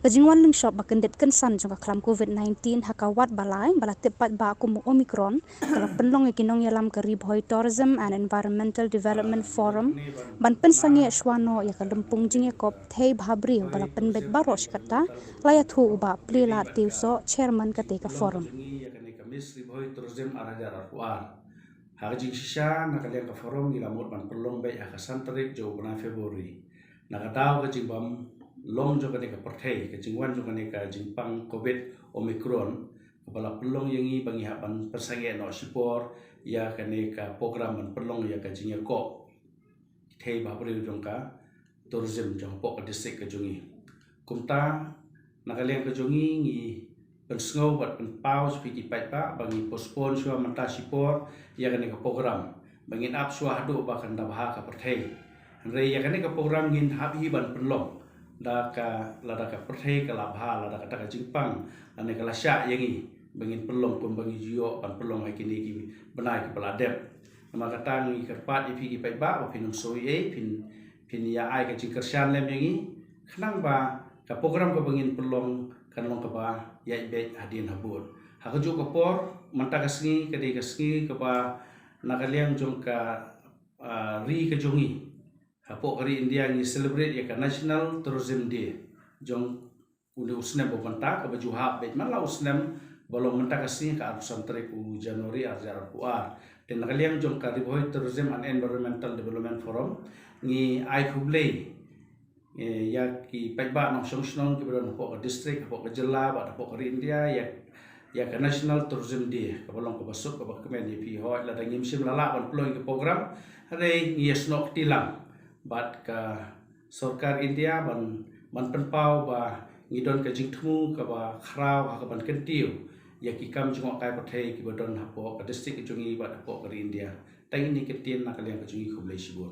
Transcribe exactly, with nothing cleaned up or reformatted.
Ka jingwan lyngshop ba kyndit kynsan jong ka khlam COVID nineteen ha ka wat ba lai ba la tip paidbah kum u Omicron ka la pynlong ïa ki nongïalam ka Ri Bhoi Tourism and Environmental Development Forum ban pynsangeh shuwa noh ïa ka lympung jingïakop thei bhabriew ba la pynbeit baroh shi katta, la ïathuh u Bah Plielad Tiewsoh, Chairman kata ka forum. Ïa kane ka Miss Ri Bhoi Tourism ar hajar arphew ar. Ha ka jingshisha na ka liang ka forum ngi la mut ban pynlong beit ha ka san tarik jong u bnai February. Na ka daw ka jingbym long jong kane ka pyrthei, ka jingwan jong kane ka jingpang COVID Omicron, kaba la pynlong ïa ngi ba ngi hap ban pynsangeh noh shipor ïa kane ka program ban pynlong ïa ka jingïakop thei bhabriew jong ka tourism jong hapoh ka district ka jong ngi. Kumta na ka liang ka jong ngi ngi pynsngew bad pynpaw sha phi ki paidbah ba ngi postpone shuwa mynta shipor ïa kane ka program ba ngin ap shuwa haduh ba kan da bha ka pyrthei. Hynrei ïa kane ka program ngin hap hi ban pynlong da ka, lada ka pyrthei ka la bha, lada kata ka jingpang lane ka la shah ïa ngi ba ngin pynlong kumba ngi ju ïoh ban pynlong ha kine ki bnai kiba la dep. Namar kata ngi kyrpad ïa phi ki paidbah ba phin ym sngew ei ei, phin, phin ïa ai ka jingkyrshan lem ïa ngi khnang ba ka program kaba ngin pynlong kan long kaba ïaid beit hadien habud. Ha kajuh ka por mynta ka sngi ka dei ka sngi kaba na ka liang jong ka, ah, ri ka jong ngi hapoh ka ri India ngi celebrate ïa ka National Tourism Day jong une u snem ba mynta kaba ju hap beit man la u snem ba long mynta ka sngi ka arphew san tarik u January ar hajar arphew ar. Te na ka liang jong ka Ri Bhoi Tourism and Environmental Development Forum ngi ai khublei, eh, ïa ki paidbah nongshong shnong kiba don hapoh ka district, hapoh ka jylla bad hapoh ka ri India ïa, ïa ka National Tourism Day kaba long kaba suk kaba kmen ïa phi. Hooid lada ngim shym la lah ban pynlong ïa ka program, hynrei ngi ïasnoh kti lang bad ka sorkar India ban, ban pynpaw ba ngi don ka jingthmu kaba khraw ha kaban kyntiew ïa ki kam jngohkai pyrthei kiba don hapoh ka district ka jong ngi bad hapoh ka ri India. Tang ine i kyntien na ka liang ka jong ngi, khublei shibun.